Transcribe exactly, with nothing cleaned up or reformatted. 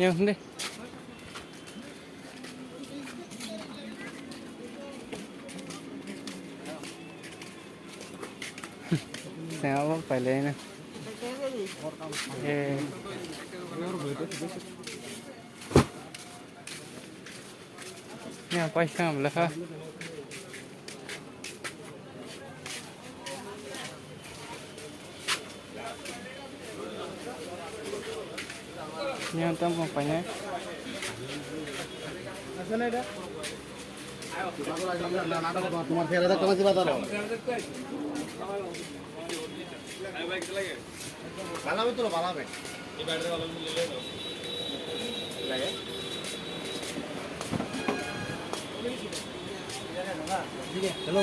Yang sini. Saya apa pailai na? Eh. Yang paisa am lekha. Yang tam apa ya? তোমার ফেরা দেখতে পাচ্ছি বাজারো। ভালো হবে তো, ভালো হবে। হ্যালো।